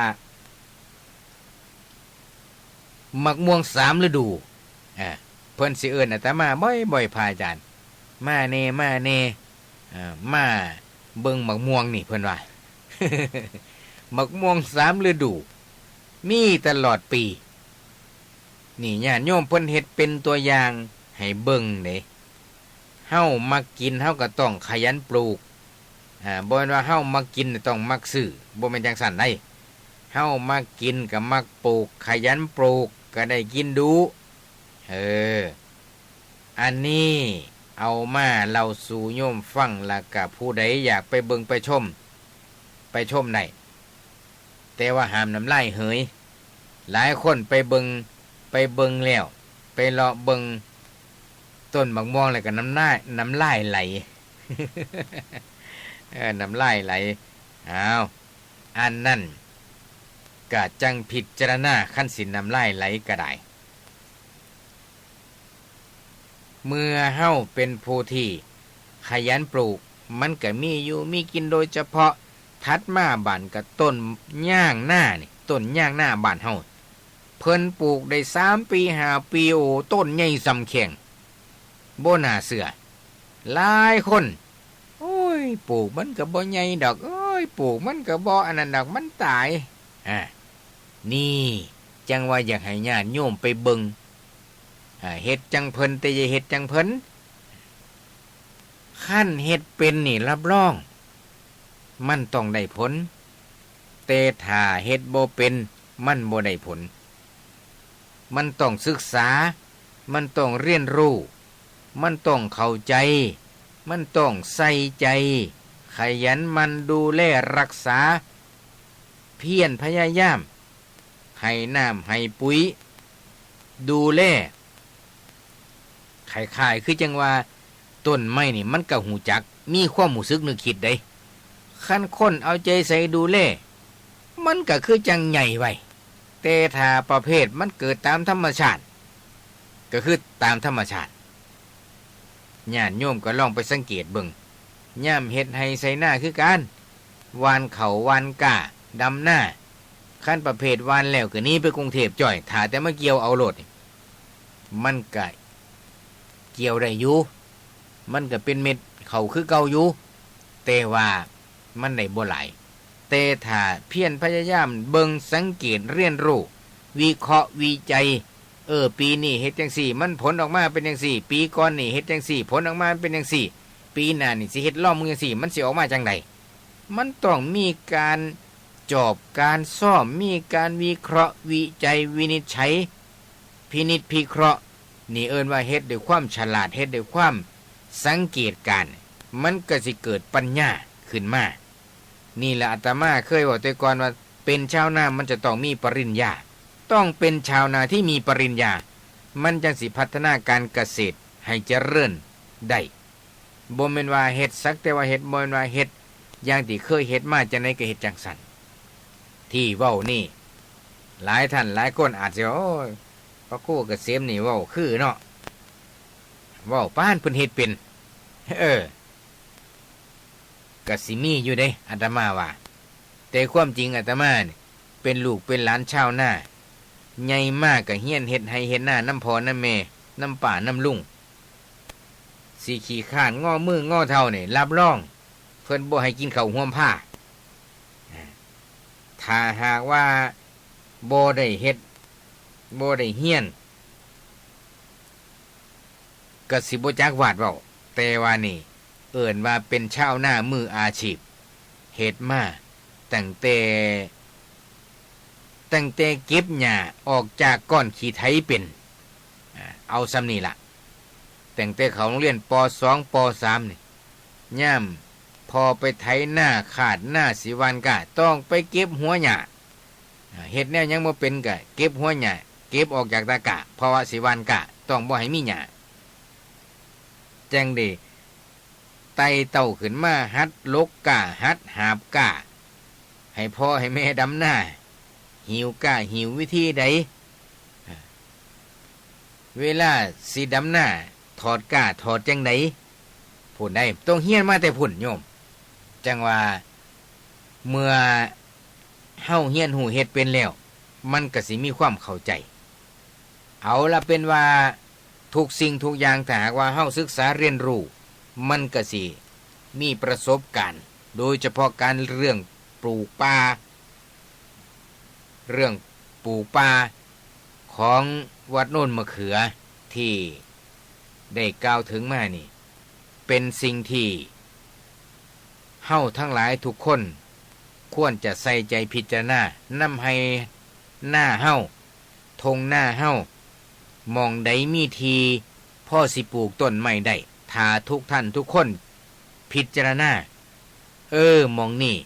หมากม่วงสามฤดู อ่า เพิ่นสิเอิ้นอาตมาบ่อยๆ พระอาจารย์ มาแหน่ มาแหน่ อ่า มาเบิ่งหมากม่วงนี่ เพิ่นว่า หมากม่วงสามฤดู มีตลอดปี นี่ญาติโยมเพิ่นเฮ็ดเป็นตัวอย่างให้เบิ่งเด้ เฮามักกิน เฮาก็ต้องขยันปลูก อ่า บ่แม่นว่าเฮามักกินต้องมักซื้อ บ่แม่นจั่งซั้นได๋ เฮามักกินก็มักปลูก ขยันปลูกก็ได้กินดุ เออ อันนี้เอามาเล่าสู่โยมฟัง แล้วก็ผู้ใดอยากไปเบิ่งไปชม ไปชมได้ แต่ว่าห้ามน้ำลายเหย หลายคนไปเบิ่ง ไปเบิ่งแล้ว ไปเลาะเบิ่งต้นหมากม่วงแล้วก็น้ำลาย น้ำลายไหล เออ น้ำลายไหล อ้าว อันนั้นก็จั่งพิจารณา คันสิน้ำลายไหลก็ได้ เมื่อเฮาเป็นผู้ที่ขยันปลูก มันก็มีอยู่มีกิน โดยเฉพาะถัดมาบาดก็ต้นยางนานี่ ต้นยางนาบ้านเฮา เพิ่นปลูกได้สามปี ห้าปี โอ้ ต้นใหญ่ส่ำแข้ง บ่น่าเชื่อ หลายคน ปลูกมันก็บ่ใหญ่ดอก เอ้ย ปลูกมันก็บ่อันนั้นดอก มันตาย อ่า นี่ จั่งว่าอยากให้ญาติโยมไปเบิ่ง อ่า เฮ็ดจั่งเพิ่น แต่อย่าเฮ็ดจั่งเพิ่น คันเฮ็ดเป็นนี่รับรอง มันต้องได้ผล แต่ถ้าเฮ็ดบ่เป็น มันบ่ได้ผล มันต้องศึกษา มันต้องเรียนรู้ มันต้องเข้าใจ มันต้องใส่ใจ ขยันหมั่นดูแลรักษา เพียรพยายาม ให้น้ำให้ปุ๋ย ดูแล คล้ายๆ คือจั่งว่าต้นไม้นี่มันก็ฮู้จัก มีความรู้สึกนึกคิดเด้ คันคนเอาใจใส่ดูแล มันก็คือจั่งใหญ่ไว้ แต่ถ้าประเภทมันเกิดตามธรรมชาติ ก็คือตามธรรมชาติ ญาติโยมก็ลองไปสังเกตเบิ่ง ยามเฮ็ดไร่ไถนาคือกัน หว่านข้าวหว่านกล้า ดำนา คันประเภทหว่านแล้วก็หนีไปกรุงเทพจ้อย ถ้าแต่มาเกี่ยวเอาโลดนี่ มันก็เกี่ยวได้อยู่ มันก็เป็นเม็ดข้าวคือเก่าอยู่ แต่ว่ามันได้บ่หลาย แต่ถ้าเพียรพยายามเบิ่งสังเกตเรียนรู้ วิเคราะห์วิจัย เออ ปีนี้เฮ็ดจั่งซี้ มันผลออกมาเป็นจั่งซี้ ปีก่อนนี่เฮ็ดจั่งซี้ ผลออกมาเป็นจั่งซี้ ปีหน้านี่สิเฮ็ดลองมึงจั่งซี้ มันสิออกมาจั่งใด มันต้องมีการจอบการซ่อม มีการวิเคราะห์วิจัยวินิจฉัย พินิจพิเคราะห์ นี่เอิ้นว่าเฮ็ดด้วยความฉลาด เฮ็ดด้วยความสังเกตการณ์ มันก็สิเกิดปัญญาขึ้นมา นี่แหละอาตมาเคยเว้าแต่ก่อนว่า เป็นชาวนามันจะต้องมีปริญญา ต้องเป็นชาวนาที่มีปริญญา มันจั่งสิพัฒนาการเกษตรให้เจริญได้ บ่แม่นว่าเฮ็ดสักแต่ว่าเฮ็ด บ่แม่นว่าเฮ็ดอย่างที่เคยเฮ็ดมาจั่งใดก็เฮ็ดจั่งซั้น ที่เว้านี่ หลายท่านหลายคนอาจสิว่า โอ้ย พระครูเกษมนี่เว้าคือเนาะ เว้าปานเพิ่นเฮ็ดเป็น เออ ก็สิมีอยู่เด้ อาตมาว่า แต่ความจริงอาตมานี่เป็นลูกเป็นหลานชาวนา ใหญ่มาก็เฮียนเฮ็ดไร่เฮ็ดนานำพ่อนำแม่ นำป้านำลุง สิขี้คร้านงอมืองอเท้านี่ รับรอง เพิ่นบ่ให้กินข้าวห่วมผ้า ถ้าหากว่าบ่ได้เฮ็ด บ่ได้เฮียน ก็สิบ่จักวาดเว้า แต่ว่านี่เอิ้นว่าเป็นชาวนามืออาชีพ เฮ็ดมาตั้งแต่ ตั้งแต่เก็บหญ้าออกจากก้อนขี้ไถเป็น อ่า เอาส่ำนี่ล่ะ ตั้งแต่เข้าโรงเรียน ป.สอง ป.สาม นี่ ยามพ่อไปไถนาคาดนาสิหว่านกล้า ต้องไปเก็บหัวหญ้า อ่า เฮ็ดแนวหยังบ่เป็นก็เก็บหัวหญ้า เก็บออกจากตะกร้า เพราะว่าสิหว่านกล้า ต้องบ่ให้มีหญ้า จั่งได้ไต่เต้าขึ้นมาหัดหลกกล้า หัดหาบกล้า ให้พ่อให้แม่ดำนา หิ้วกล้าหิ้ววิธีใด เวลาสิดำนา ถอดกล้าถอดจั่งใด พู้นได้ ต้องเฮียนมาแต่พู้นโยม จั่งว่า เมื่อเฮาเฮียนฮู้เฮ็ดเป็นแล้ว มันก็สิมีความเข้าใจ เอาละ เป็นว่าทุกสิ่งทุกอย่าง ถ้าหากว่าเฮาศึกษาเรียนรู้ มันก็สิมีประสบการณ์ โดยเฉพาะการเรื่องปลูกป่า เรื่องปลูกป่าของวัดโนนมะเขือที่ได้กล่าวถึงมานี่ เป็นสิ่งที่เฮาทั้งหลายทุกคนควรจะใส่ใจพิจารณา นำไฮ่นาเฮา ท่งนาเฮา หม่องใดมีที่พอสิปลูกต้นไม้ได้ ถ้าทุกท่านทุกคนพิจารณา เออ หม่องนี้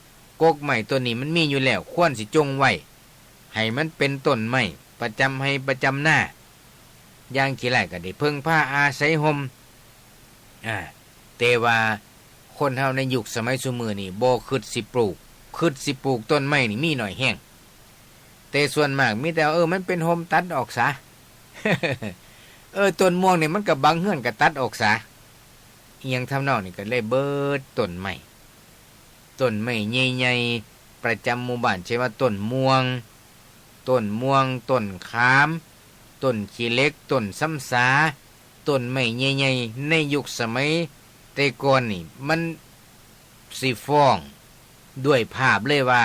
กกไม้ต้นนี้มันมีอยู่แล้ว ควรสิจงไว้ ให้มันเป็นต้นไม้ประจำไฮ่ประจำนา อย่างขี้ไร่ก็ได้เพิ่งพาอาศัยฮ่ม อ่า แต่ว่าคนเฮาในยุคสมัยซุมื้อนี้บ่คิดสิปลูก คิดสิปลูกต้นไม้นี่มีน้อยแฮง แต่ส่วนมากมีแต่ เออ มันเป็นฮ่มตัดออกซะ เออ ต้นม่วงนี่มันก็บังเฮือนก็ตัดออกซะ อิหยังทำนองนี้ก็เลยเบิดต้นไม้ ต้นไม้ใหญ่ๆ ประจำหมู่บ้าน เช่นว่าต้นม่วง ต้นม่วง ต้นขาม ต้นขี้เหล็ก ต้นสำสา ต้นไม้ใหญ่ๆ ในยุคสมัยแต่ก่อนนี่ มัน สิฟ้องด้วยภาพเลยว่า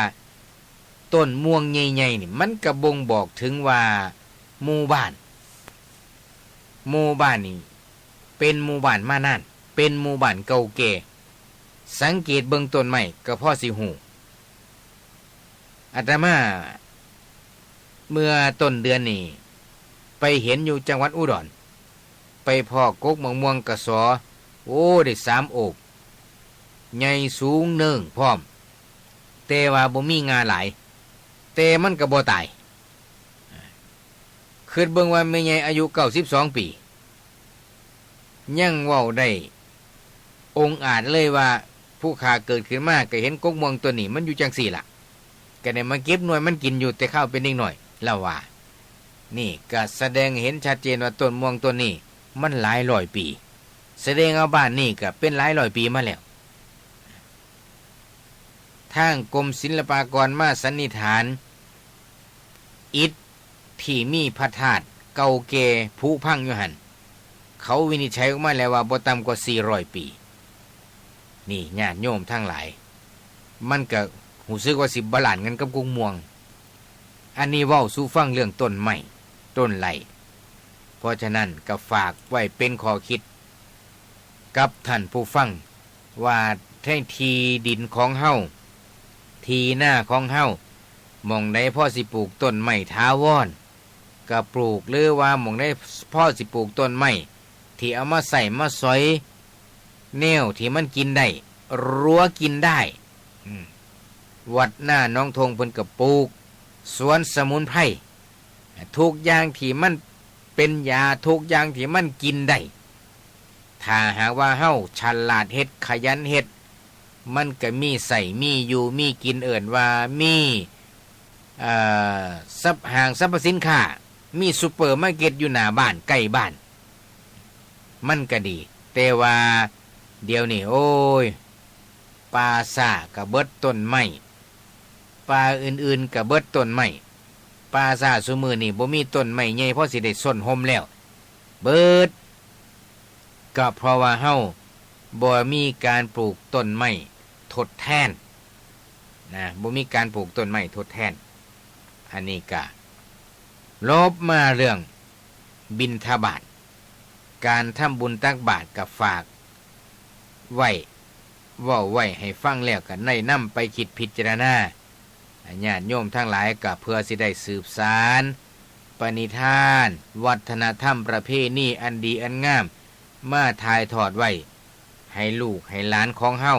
ต้นม่วงใหญ่ๆนี่มันกะบ่งบอกถึงว่าหมู่บ้าน หมู่บ้านนี่เป็นหมู่บ้านมานาน เป็นหมู่บ้านเก่าแก่ สังเกตเบิ่งต้นไม้กะพอสิฮู้ อาตมาเมื่อต้นเดือนนี่ไปเห็นอยู่จังหวัดอุดร ไปพ้อกกมะม่วงกะสอ โอ้ ได้สามโอบ ใหญ่สูงเนิ่งพร้อม แต่ว่าบ่มีง่าหลาย แต่มันกะบ่ตาย คิดเบิ่งว่าแม่ใหญ่อายุเก้าสิบสองปี ยังเว้าได้องอาจเลยว่า ผู้ข้าเกิดขึ้นมากะเห็นกกม่วงต้นนี้มันอยู่จั่งซี้ล่ะ กะได้มาเก็บหน่วยมันกินอยู่แต่คราวเป็นเด็กน้อย ลาวว่า นี่กะแสดงให้เห็นชัดเจนว่าต้นม่วงต้นนี้มันหลายร้อยปี แสดงว่าบ้านนี่กะเป็นหลายร้อยปีมาแล้ว ทางกรมศิลปากรมาสันนิษฐาน อิฐที่มีพระธาตุเก่าแก่ผุพังอยู่หั่น เขาวินิจฉัยออกมาแล้วว่าบ่ต่ำกว่าสี่ร้อยปี นี่ญาติโยมทั้งหลาย มันกะฮู้สึกว่าสิบาลานซ์กันกับกกม่วง อันนี้เว้าสู่ฟังเรื่องต้นไม้ต้นไร่ เพราะฉะนั้นกะฝากไว้เป็นข้อคิด กับท่านผู้ฟัง ว่าในที่ดินของเฮา ที่นาของเฮา หม่องใดพอสิปลูกต้นไม้ถาวร กะปลูก หรือว่าหม่องใดพอสิปลูกต้นไม้ที่เอามาใช้มาสอย แนวที่มันกินได้ รั้วกินได้ อืม วัดนาหนองทงเพิ่นกะปลูก สวนสมุนไพร ทุกอย่างที่มันเป็นยา ทุกอย่างที่มันกินได้ ถ้าหากว่าเฮาฉลาดเฮ็ด ขยันเฮ็ด มันกะมีใช้ มีอยู่ มีกิน เอิ้นว่ามี เอ่อ ซับ ห้างสรรพสินค้า มีซูเปอร์มาร์เก็ตอยู่หน้าบ้าน ใกล้บ้าน มันกะดี แต่ว่าเดี๋ยวนี้ โอ้ย ป่าช้ากะเบิดต้นไม้ ป่าอื่นๆกะเบิดต้นไม้ ป่าช้าซุมื้อนี้บ่มีต้นไม้ใหญ่พอสิได้ซนร่มแล้ว เบิด กะเพราะว่าเฮาบ่มีการปลูกต้นไม้ทดแทน นะ บ่มีการปลูกต้นไม้ทดแทน อันนี้กะ ลบมาเรื่องบิณฑบาต การทำบุญตักบาตรกะฝากไว้ เว้าไว้ให้ฟังแล้วกะได้นำไปคิดพิจารณา ญาติโยมทั้งหลายกะเพื่อสิได้สืบสานปณิธาน วัฒนธรรมประเพณีอันดีอันงาม มาถ่ายทอดไว้ ให้ลูกให้หลานของเฮา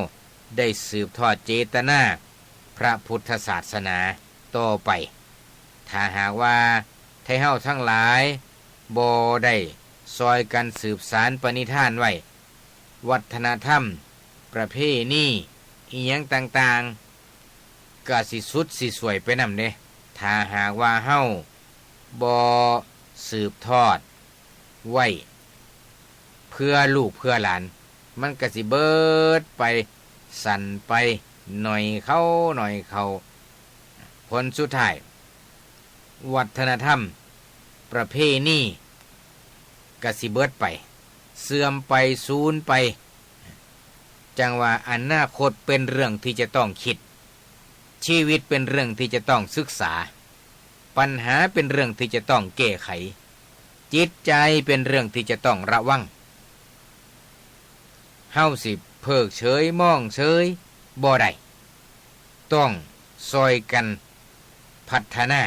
ได้สืบทอดเจตนาพระพุทธศาสนาต่อไป ถ้าหากว่าไทเฮาทั้งหลายบ่ได้ซอยกันสืบสานปณิธานไว้ วัฒนธรรม ประเพณี อิหยังต่างๆ กะสิสุดสิสวยไปนำเด้ ถ้าหากว่าเฮาบ่สืบทอดไว้ เพื่อลูกเพื่อหลาน มันกะสิเบิดไป สั้นไป น้อยเข้า น้อยเข้า ผลสุดท้าย วัฒนธรรม ประเพณี กะสิเบิดไป เสื่อมไป สูญไป จั่งว่าอนาคตเป็นเรื่องที่จะต้องคิด ชีวิตเป็นเรื่องที่จะต้องศึกษา ปัญหาเป็นเรื่องที่จะต้องแก้ไข จิตใจเป็นเรื่องที่จะต้องระวัง เฮาสิเพิกเฉยมองเฉยบ่ได้ ต้องซอยกันพัฒนา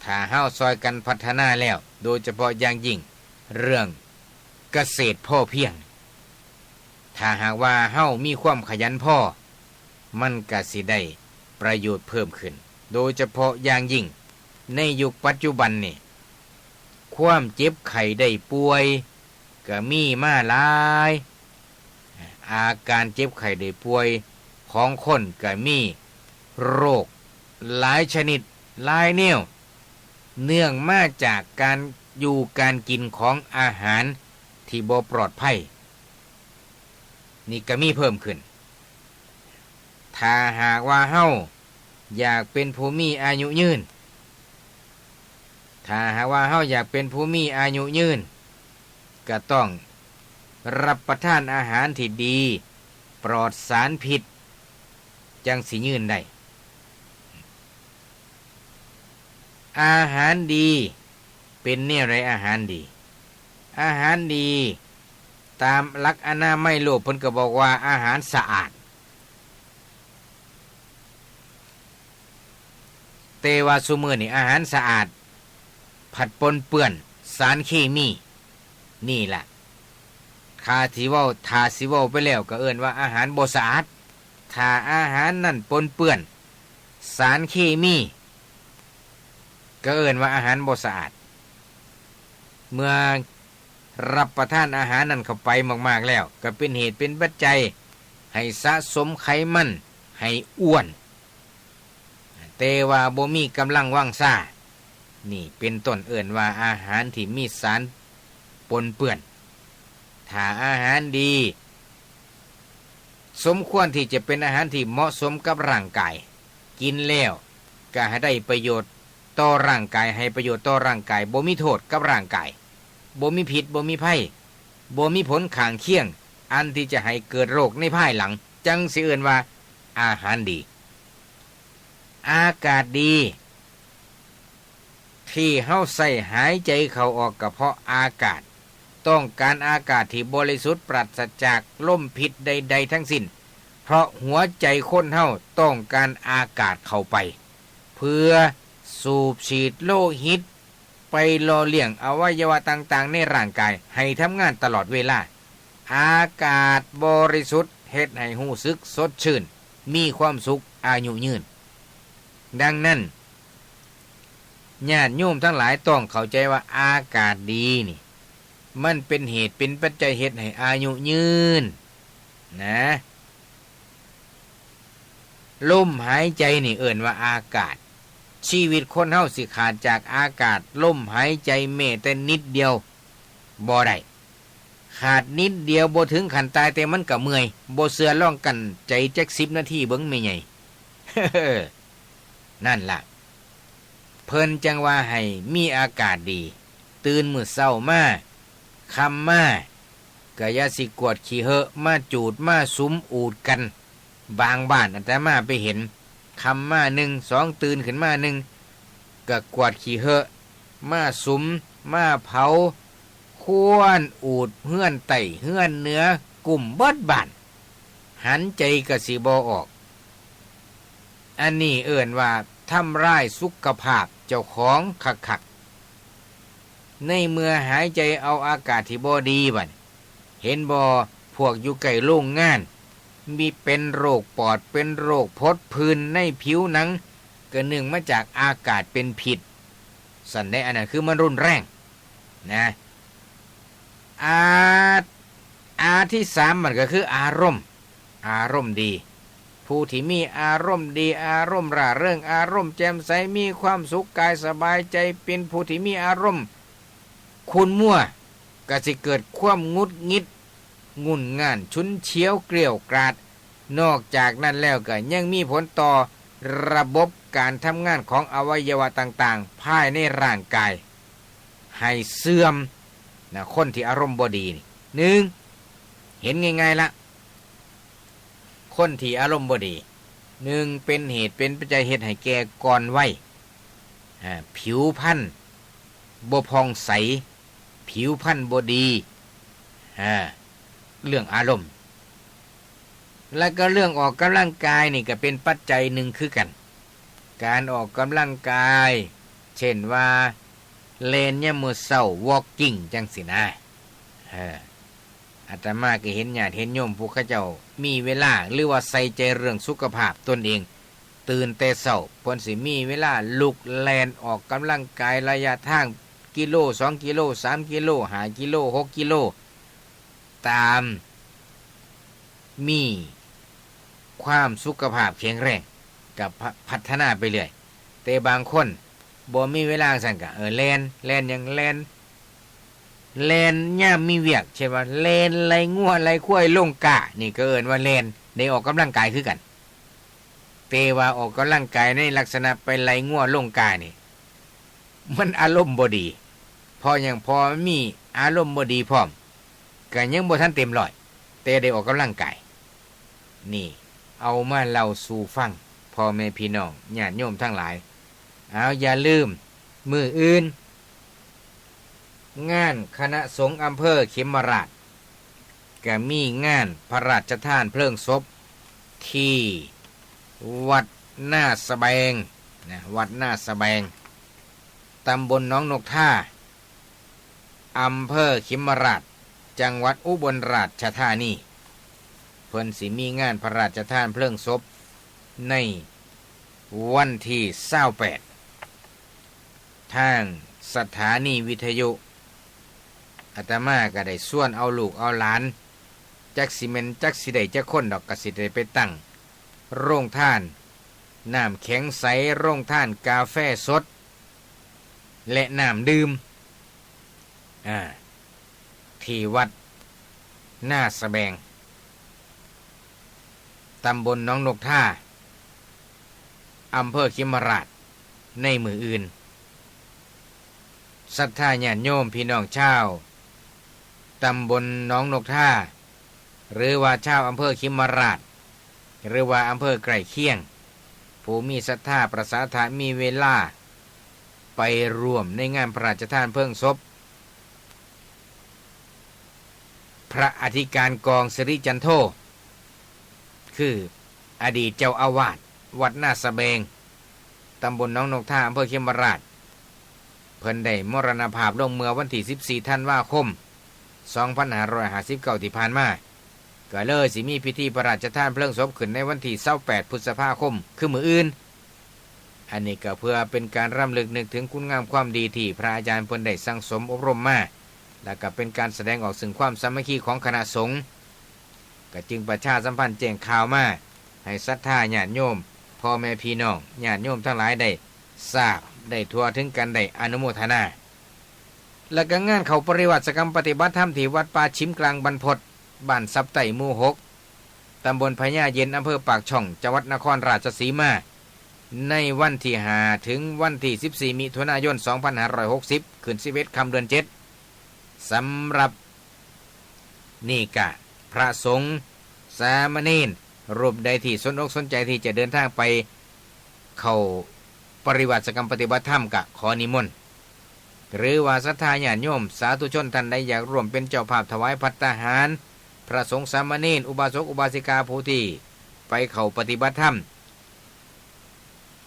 ถ้าเฮาซอยกันพัฒนาแล้ว โดยเฉพาะอย่างยิ่งเรื่องเกษตรพอเพียง ถ้าหากว่าเฮามีความขยันพอ มันกะสิได้ประโยชน์เพิ่มขึ้น โดยเฉพาะอย่างยิ่งในยุคปัจจุบันนี่ ความเจ็บไข้ได้ป่วยกะมีมาหลาย อาการเจ็บไข้ได้ป่วยของคนกะมี โรคหลายชนิดหลายแนว เนื่องมาจากการอยู่การกินของอาหารที่บ่ปลอดภัย นี่กะมีเพิ่มขึ้น ถ้าหากว่าเฮาอยากเป็นผู้มีอายุยืน ถ้าหากว่าเฮาอยากเป็นผู้มีอายุยืน กะต้องรับประทานอาหารที่ดี ปลอดสารพิษ จั่งสิยืนได้ อาหารดี เป็นแนวใดอาหารดี อาหารดี ตามหลักอนามัยโลกเพิ่นก็บอกว่าอาหารสะอาด แต่ว่าซุมื้อนี้อาหารสะอาด ผัดปนเปื้อนสารเคมี นี่ล่ะ ถ้าสิเว้า ถ้าสิเว้าไปแล้วก็เอิ้นว่าอาหารบ่สะอาด ถ้าอาหารนั้นปนเปื้อนสารเคมี ก็เอิ้นว่าอาหารบ่สะอาด เมื่อรับประทานอาหารนั้นเข้าไปมากๆแล้ว ก็เป็นเหตุเป็นปัจจัยให้สะสมไขมัน ให้อ้วน แต่ว่าบ่มีกำลังวังชา นี่เป็นต้นเอิ้นว่าอาหารที่มีสารปนเปื้อน ถ้าอาหารดี สมควรที่จะเป็นอาหารที่เหมาะสมกับร่างกาย กินแล้วก็ให้ได้ประโยชน์ต่อร่างกาย ให้ประโยชน์ต่อร่างกาย บ่มีโทษกับร่างกาย บ่มีพิษ บ่มีภัย บ่มีผลข้างเคียง อันที่จะให้เกิดโรคในภายหลัง จั่งสิเอิ้นว่าอาหารดี อากาศดี ที่เฮาใส่หายใจเข้าออกก็เพราะอากาศ ต้องการอากาศที่บริสุทธิ์ปราศจากลมพิษใดๆทั้งสิ้น เพราะหัวใจคนเฮาต้องการอากาศเข้าไป เพื่อสูบฉีดโลหิต ไปหล่อเลี้ยงอวัยวะต่างๆในร่างกายให้ทำงานตลอดเวลา อากาศบริสุทธิ์เฮ็ดให้รู้สึกสดชื่น มีความสุข อายุยืน ดังนั้น ญาติโยมทั้งหลายต้องเข้าใจว่าอากาศดีนี่ มันเป็นเหตุเป็นปัจจัยเฮ็ดให้อายุยืน นะ ลมหายใจนี่เอิ้นว่าอากาศ ชีวิตคนเฮาสิขาดจากอากาศ ลมหายใจแม้แต่นิดเดียว บ่ได้ ขาดนิดเดียวบ่ถึงขั้นตาย แต่มันก็เมื่อย บ่เชื่อลองกั้นใจจักสิบนาทีเบิ่งแม่ใหญ่ นั่นล่ะ เพิ่นจั่งว่าให้มีอากาศดี ตื่นมื้อเช้ามา ค่ำมา ก็อย่าสิกวาดขี้เหอะมาจูดมาสุมอูดกัน บางบ้านอาตมาไปเห็น ค่ำมาหนึ่งสอง ตื่นขึ้นมาหนึ่ง ก็กวาดขี้เหอะมาสุมมาเผา ควนอูดเฮือนใต้เฮือนเหนือ กุ้มเบิดบ้าน หันใจก็สิบ่ออก อันนี้เอิ้นว่าทำลายสุขภาพเจ้าของคักๆ ในเมื่อหายใจเอาอากาศที่บ่ดีบัด เห็นบ่ พวกอยู่ใกล้โรงงาน มีเป็นโรคปอด เป็นโรคผดผื่นในผิวหนัง ก็เนื่องมาจากอากาศเป็นพิษ ซั่นเด้ อันนั้นคือมันรุนแรง นะ อา อาที่สามมันก็คืออารมณ์ อารมณ์ดี ผู้ที่มีอารมณ์ดี อารมณ์ร่าเริง อารมณ์แจ่มใส มีความสุข กายสบายใจ เป็นผู้ที่มีอารมณ์ขุ่นมัว ก็สิเกิดความหงุดหงิด งุ่นง่าน ฉุนเฉียว เกรี้ยวกราด นอกจากนั้นแล้วก็ยังมีผลต่อระบบการทำงานของอวัยวะต่างๆ ภายในร่างกาย ให้เสื่อม นะ คนที่อารมณ์บ่ดีนี่ หนึ่ง เห็นง่ายๆละ คนที่อารมณ์บ่ดี หนึ่ง เป็นเหตุเป็นปัจจัยเฮ็ดให้แก่ก่อนวัย อ่า ผิวพรรณบ่ผ่องใส ผิวพรรณบ่ดี อ่า เรื่องอารมณ์ แล้วก็เรื่องออกกำลังกายนี่ก็เป็นปัจจัยหนึ่งคือกัน การออกกำลังกาย เช่นว่าแล่นยามมื้อเช้า วอล์กกิ้ง จั่งซี้นะ เออ อาตมาก็เห็นญาติเห็นโยมผู้เขาเจ้ามีเวลา หรือว่าใส่ใจเรื่องสุขภาพตนเอง ตื่นแต่เช้า เพิ่นสิมีเวลาลุกแล่นออกกำลังกายระยะทางกิโล สองกิโล สามกิโล ห้ากิโล หกกิโล ตาม มีความสุขภาพแข็งแรง ก็พะ- พัฒนาไปเรื่อย แต่บางคนบ่มีเวลาจั่งซั้นก็ เออ แล่น แล่นหยัง แล่น แล่นยามมีเวียก เช่นว่าแล่นไล่งัวไล่ควายลงกล้า นี่ก็เอิ้นว่าแล่น ได้ออกกำลังกายคือกัน แต่ว่าออกกำลังกายในลักษณะไปไล่งัวลงกล้านี่ มันอารมณ์บ่ดี เพราะหยัง เพราะมันมีอารมณ์บ่ดีพร้อม ก็ยังบ่ทันเต็มร้อย แต่ได้ออกกำลังกาย นี่ เอามาเล่าสู่ฟัง พ่อแม่พี่น้องญาติโยมทั้งหลาย เอาอย่าลืม มื้ออื่น งานคณะสงฆ์อำเภอเขมราฐ ก็มีงานพระราชทานเพลิงศพ ที่วัดนาสะแบงนะ วัดนาสะแบง ตำบลหนองนกทา อำเภอเขมราฐ จังหวัดอุบลราชธานี เพิ่นสิมีงานพระราชทานเพลิงศพ ในวันที่ซาวแปด ทางสถานีวิทยุ อาตมาก็ได้ชวนเอาลูกเอาหลาน จักสิแม่นจักสิได้จักคนดอก ก็สิได้ไปตั้งโรงทานน้ำแข็งใส โรงทานกาแฟสด และน้ำดื่ม อ่า ที่วัดนาสะแบง ตำบลหนองนกทา อำเภอเขมราฐ ในมื้ออื่น ศรัทธาญาติโยมพี่น้องชาว ตำบลหนองนกทา หรือว่าชาวอำเภอเขมราฐ หรือว่าอำเภอใกล้เคียง ผู้มีศรัทธาประสาทะมีเวลา ไปร่วมในงานพระราชทานเพลิงศพ พระอธิการกองสิริจันโท คืออดีตเจ้าอาวาสวัดนาสะแบง ตำบลหนองนกทา อำเภอเขมราฐ เพิ่นได้มรณภาพลงเมื่อวันที่สิบสี่ธันวาคม สองพันห้าร้อยห้าสิบเก้า ที่ผ่านมา ก็เลยสิมีพิธีพระราชทานเพลิงศพขึ้นในวันที่ซาวแปดพฤษภาคม คือมื้ออื่น อันนี้ก็เพื่อเป็นการรำลึกนึกถึงคุณงามความดีที่พระอาจารย์เพิ่นได้สั่งสมอบรมมา และก็เป็นการแสดงออกซึ่งความสามัคคีของคณะสงฆ์ ก็จึงประชาสัมพันธ์แจ้งข่าวมา ให้ศรัทธาญาติโยม พ่อแม่พี่น้องญาติโยมทั้งหลายได้ทราบ ได้ทั่วถึงกัน ได้อนุโมทนา และก็งานเข้าปริวาสกรรมปฏิบัติธรรมที่วัดป่าฉิมกลางบรรพต บ้านทรัพย์ใต้หมู่หก ตำบลพญาเย็น อำเภอปากช่อง จังหวัดนครราชสีมา ในวันที่ห้าถึงวันที่สิบสี่มิถุนายน สองพันห้าร้อยหกสิบ ขึ้นสิบเอ็ดค่ำเดือนเจ็ด สำหรับนี่กะพระสงฆ์สามเณรรูปใดที่สนอกสนใจที่จะเดินทางไปเข้าปริวาสกรรมปฏิบัติธรรมกะขอนิมนต์ หรือว่าศรัทธาญาติโยมสาธุชนท่านใดอยากร่วมเป็นเจ้าภาพถวายภัตตาหาร พระสงฆ์สามเณรอุบาสกอุบาสิกาผู้ที่ไปเข้าปฏิบัติธรรม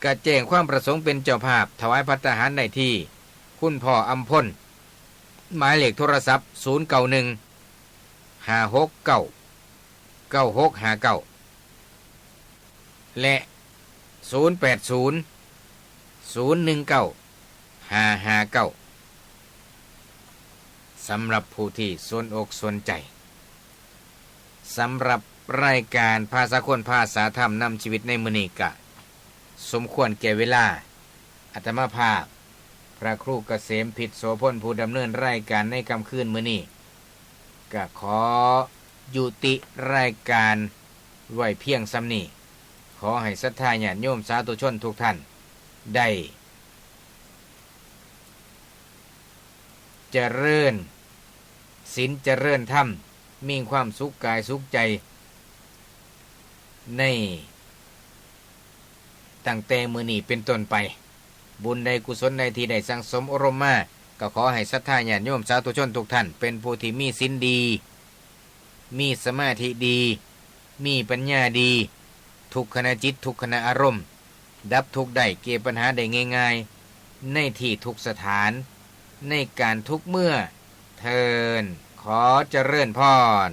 ก็แจ้งความประสงค์เป็นเจ้าภาพถวายภัตตาหารได้ที่คุณพ่ออำพล หมายเลขโทรศัพท์ ศูนย์เก้าหนึ่ง ห้าหกเก้า เก้าหกห้าเก้า และ ศูนย์แปดศูนย์ ศูนย์หนึ่งเก้า ห้าห้าเก้า สำหรับผู้ที่สนอกสนใจ สำหรับรายการภาษาคนภาษาธรรมนำชีวิตในมื้อนี้กะ สมควรแก่เวลา อาตมาภาพ พระครูเกษมพิษโสพลผู้ดำเนินรายการในค่ำคืนมื้อนี้ กะขอยุติรายการไว้เพียงส่ำนี้ ขอให้ศรัทธาญาติโยมสาธุชนทุกท่านได้ เจริญศีลเจริญธรรม มีความสุขกายสุขใจ ในตั้งแต่มื้อนี้เป็นต้นไป บุญใดกุศลใดที่ได้สั่งสมอบรมมา ก็ขอให้ศรัทธาญาติโยมสาธุชนทุกท่าน เป็นผู้ที่มีศีลดี มีสมาธิดี มีปัญญาดี ทุกขณะจิตทุกขณะอารมณ์ ดับทุกข์ได้แก้ปัญหาได้ง่ายๆ ในที่ทุกสถาน ในการทุกเมื่อ เทิน ขอเจริญพร